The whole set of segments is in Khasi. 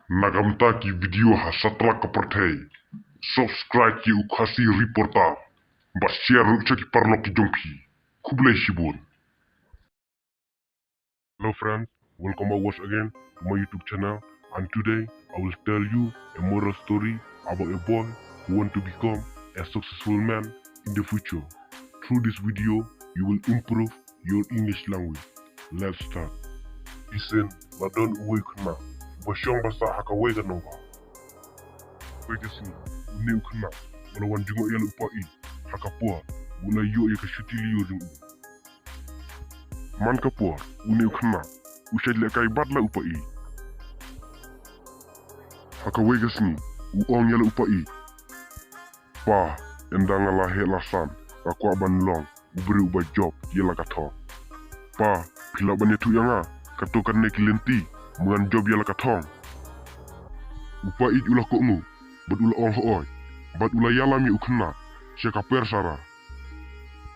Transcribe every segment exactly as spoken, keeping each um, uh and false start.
Na ka bynta ki video ha satlak ka pyrthei, subscribe ïa u Khasi Reporter bad share ruh sha ki paralok ki jong phi. Khublei shibun. Hello friends, welcome back once again to my YouTube channel, and today I will tell you a moral story about a boy who want to become a successful man in the future. Through this video, you will improve your English language. Let's start. Shisien la don uwei u khynnah uba shong basa ha kawei ka nongbah. Kawei ka sngi une u khynnah u la wan jngoh ïa la u Pa Ïeit ha ka por ba u la ïoh ïa ka shuti lyiur jong u. Man ka por une u khynnah u shait lehkai bad la u Pa Ïeit. Ha kawei ka sngi u ong ïa la u Pa Ïeit, Pa, ynda nga la heh la san nga kwah ban long u briew uba jop ïa la ka thong. Pa, phi lah ban ïathuh ïa nga kato katne ki lynti ba ngan jop ïa la ka thong? U Pa Ïeit u la kohnguh bad u la ong hooid, bad u la ïalam ïa u khynnah sha ka per sara.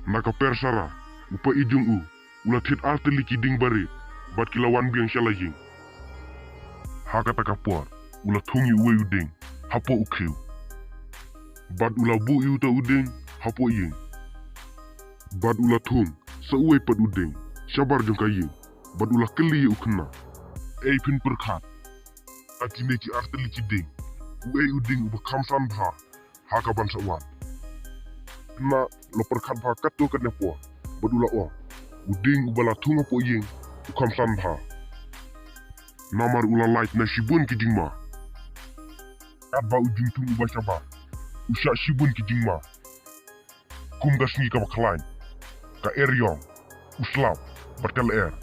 Na ka per sara u Pa Ïeit jong u u la thied artylli ki dieng barit bad ki la wan biang sha la ïing. Ha kata ka por u la thung ïa uwei u dieng hapoh u khiew, bad u la buh ïa uta u dieng hapoh ïing, bad u la thung sa uwei pat u dieng shabar jong ka ïing, bad u la kylli ïa u khynnah, Ei phin pyrkhat, ha kine ki artylli ki dieng uei u dieng uba kham san bha ha ka ban sa wan? U khynnah u la pyrkhat bha katto katne por bad u la ong, U dieng uba la thung hapoh ïing u kham san bha. Namar u la lait na shibun ki jingma. Katba u jingthung uba shabar u shah shibun ki jingma, kum ka sngi kaba khlaiñ, ka eriong, u slap bad ka lyer.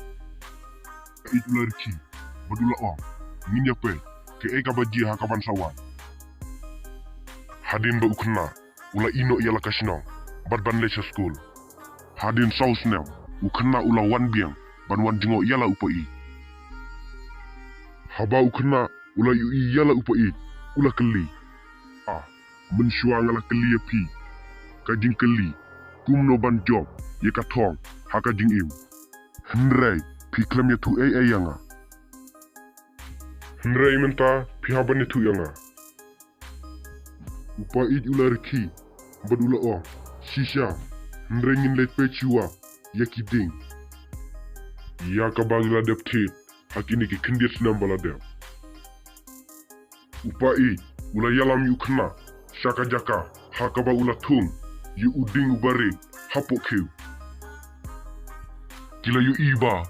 Ïeit u la rkhie bad u la ong, Ngin ïa peit kaei kaba jia ha ka ban sa wan. Hadien ba u khynnah u la ïeh noh ïa la ka shnong bad ban leit sha skul, hadien saw snem u khynnah u la wan biang ban wan jngoh ïa la u Pa Ïeit. Haba u khynnah u la ïohi ïa la u Pa Ïeit u la kylli, A, mynshuwa nga la kylli ïa phi ka jingkylli kumno ban jop ïa ka thong ha ka jingim, hynrei phi khlem ïathuh ei ei ïa nga. Hynrei mynta phi hap ban ïathuh ïa nga. U Pa Ïeit u la rkhie bad u la ong, Shisha, hynrei ngin leit peit shuwa ïa ki dieng ïa kaba ngi la dep thied ha kine ki khyndiat snem ba la dep. U Pa Ïeit u la ïalam ïa u khynnah sha ka jaka ha kaba u la thung ïa u dieng uba rit hapoh khiew. Ki la ïohi ba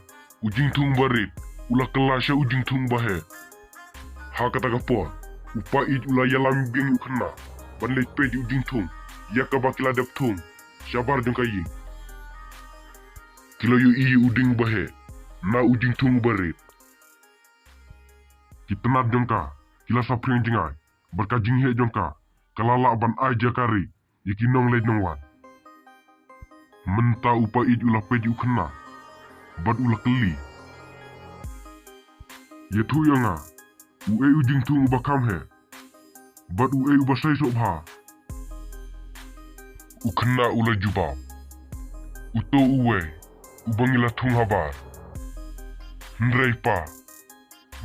u jingthung uba rit u la kylla sha u jingthung uba heh. Ha kata ka por u Pa Ïeit u la ïalam biang ïa u khynnah ban leit peit ïa u jingthung ïa kaba ki la dep thung shabar jong ka ïing. Ki la ïohi ïa u dieng uba heh na u jingthung uba rit. Ki tnat jong ka ki la saphriang jngai bad ka jingheh jong ka ka la lah ban ai jaka rit ïa ki nongleit nongwan. Mynta u Pa Ïeit u la peit ïa u khynnah bad u la kylli, Ïathuh ïa nga, uei u jingthung uba kham heh bad uei uba saisoh bha? U khynnah u la jubab, Uto uwei uba ngi la thung habar. Hynrei Pa,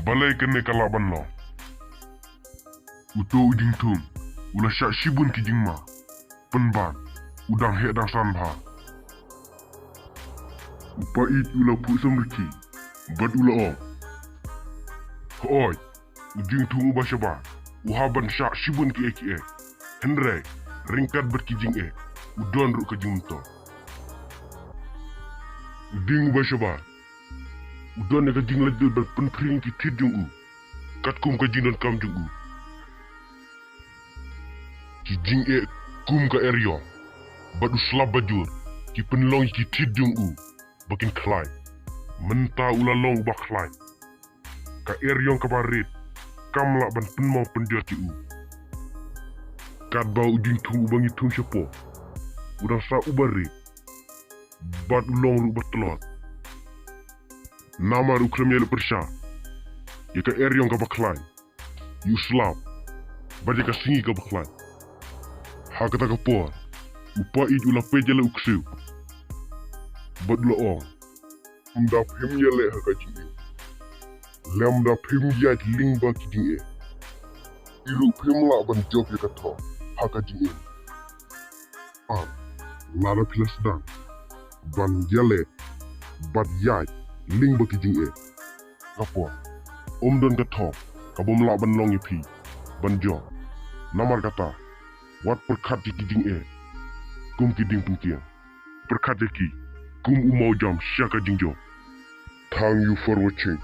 balei kane ka lah ban long? Uto u jingthung u la shah shibun ki jingma, pynban u dang heh dang san bha. U Pa Ïeit u la phuh samrkhie bad u la ong, Hooid, u jingthung uba shabar u hap ban shah shibun kiei kiei, hynrei ryngkat bad ki jingeh u don ruh ka jingmyntoi. U dieng uba shabar u don ïa ka jinglait ban pynphriang ki thied jong u katkum ka jingdonkam jong u. Ki jingeh kum ka eriong bad u slap bajur ki pynlong ïa ki thied jong u ba kin khlaiñ. Mynta u la long uba khlaiñ. Ka eriong kaba rit kam lah ban pynmong pynjot ïa u. Katba u jingthung uba ngi thung shapoh u dang sah uba rit bad u long ruh uba tlot. Namar u khlem ïaleh pyrshah ïa ka eriong kaba khlaiñ, ïa u slap bad ïa ka sngi kaba khlaiñ. Ha kata ka por u Pa Ïeit u la peit ïa la u ksiew bad u la ong, Ynda phim ïaleh ha ka jingim, Lymda phim ïaid lyngba ki jingeh, ruh phim lah ban jop ïa ka thoh ha ka jingim. Ar, lada phi la sdang ban ïaleh bad ïaid lyngba ki jingeh, ka por ym don ka thoh ka bym lah ban long ïa phi ban jop. Namar kata, wat pyrkhat ïa ki jingeh kum ki dieng pynkiang, pyrkhat ïa ki kum u mawjam sha ka jingjop. Thank you for watching.